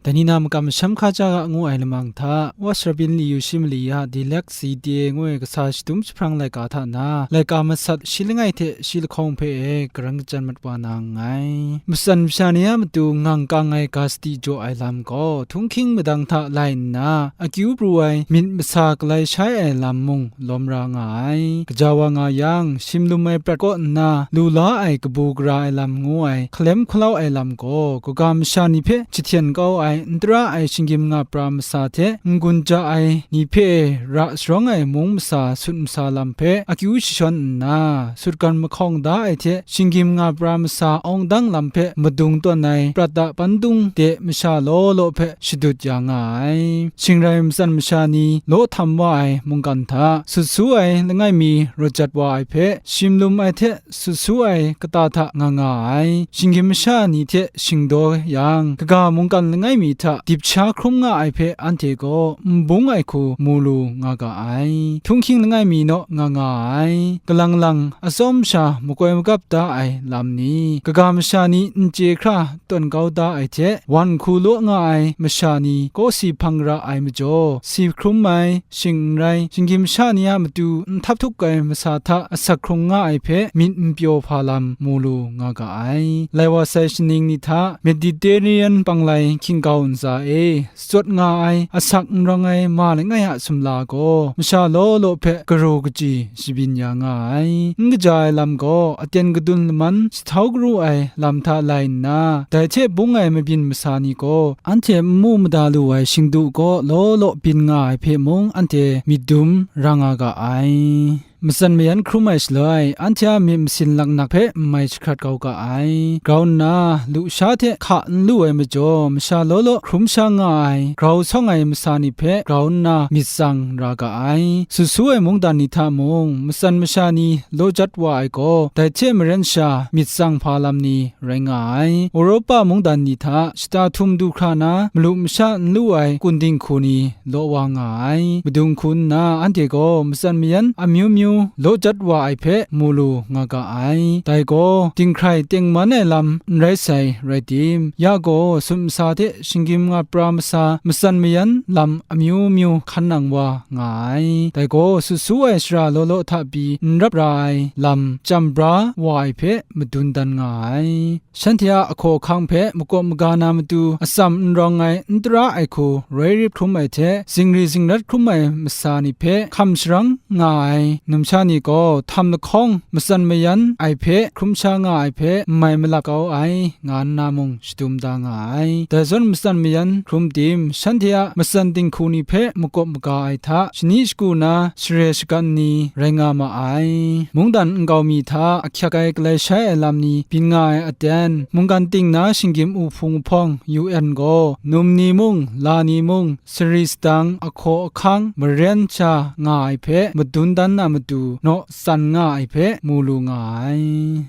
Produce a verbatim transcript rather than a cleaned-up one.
Dai ni na makam masham hkaja ga ngu ai lamang hta, Washrabin Liyu Shimali ya Dilek Zide ngu ai kasa shadum jahprang laika hta na, laika masat shi langai hte shi lahkawng hpe e karan kachyan mat wa na nngai. Matsan masha ni a matu ngang kang ai ga sadi jaw ai lam gaw, htunghking madang hta lai nna, akyu pru ai myit masa galai shai ai lam mung lawm ra nga ai. Gaja wa nga yang, shimlum ai prat kaw nna, lu la ai kabu gara ai lam ngu ai, hkalem hkalau ai lam gaw, kaga masha ni hpe jahten kau ai, n tara ai shinggyim nga pra masa hte, n-gun ja ai ni hpe ra sharawng ai mung masa sut masa lam hpe akyu jashawn nna, sutgan mahkawng da ai hte, shinggyim nga pra masa awng dang lam hpe madung tawn ai prat a pandung de masha law law hpe shadut ya nga ai. Shing rai matsan masha ni law htam wa ai mungkan hta, sut su ai langai mi rawt jat wa ai hpe, shimlum ai hte sut su ai kata hta nga nga ai. Shinggyim masha ni hte shingdaw yang, kaga mungkan langai mi hta dip sha hkrum nga ai hpe anhte gaw n bung ai hku mu lu nga ga ai. Htunghking langai mi naw nga nga ai. Galang lang atsawm sha makoi magap da ai lam ni, kaga masha ni n chye hkra tawn kau da ai hte, wan hku law nga ai masha ni kawsi hpang ra ai majaw, si hkrum ai, shing n rai, shinggyim sha ni a matu n htap htup ai masa hta asak hkrung nga ai hpe myit n pyaw hpa lam mu lu nga ga ai. Lai wa sai shaning ni hta Mediterranean panglai hkying-gau ntsa e, tsawt nga ai, asak n rawng ai ma langai a sumla gaw, masha law law hpe garu kaji shabyin ya nga ai. N kaja ai lam gaw, aten kadun laman jahtau garu ai lam hta lai nna, dai hte bung ai mabyin masa ni gaw, anhte n mu mada lu ai shingdu gaw law law byin nga ai hpe mung, anhte myit dum ra nga ga ai. Matsan mayan hkrum ai shaloi, anhte a myit masin laknak hpe n mai jahkrat kau ga ai. Grau nna, lusha hte hka n lu ai majaw, masha law law hkrum sha nga ai, grau sawng ai masa ni hpe grau nna myit tsang ra ga ai. Sut su ai mungdan ni hta mung, matsan masha ni law jat wa ai gaw, dai hte maren sha myit tsang hpa lam ni rai nga ai. Europa mungdan ni hta shata htum du hkra na, malu masha n lu ai kun dinghku ni law wa nga ai. Madung hku nna anhte gaw matsan mayan amyu myu law jat wa ai hpe mu lu nga ga ai. Dai gaw, dinghkrai tengman ai lam n rai sai rai tim, ya gaw, sut masa hte shinggyim nga pra masa matsan mayan lam amyu myu hkan nang wa nga ai. Dai gaw, sut su ai shara law law hta pyi n rap ra ai lam chyam bra wa ai hpe madun dan nga ai. Shanhte a ahkaw ahkang hpe makawp maga na matu, atsam n rawng ai, n tara ai hku roi rip hkrum ai hte, zingri zingrat hkrum ai masa ni hpe hkam sharang nga ai numsha ni gaw, htam lahkawng matsan mayan ai hpe hkrum sha nga ai hpe n mai malap kau ai, nga nna mung shadum da nga ai. Dai zawn matsan mayan hkrum tim, shanhte a matsan dinghku ni hpe makawp maga ai hta, shani shagu na share shagan ni rai nga ma ai. Mungdan nkau mi hta ahkyak ai galai shai ai lam ni byin nga ai aten, mungkan ting na shinggyim uhpung uhpawng U N gaw, num ni mung, la ni mung, sari sadang, ahkaw ahkang, maren sha nga ai hpe madun dan na matu, naw tsan nga ai hpe mu lu nga ai.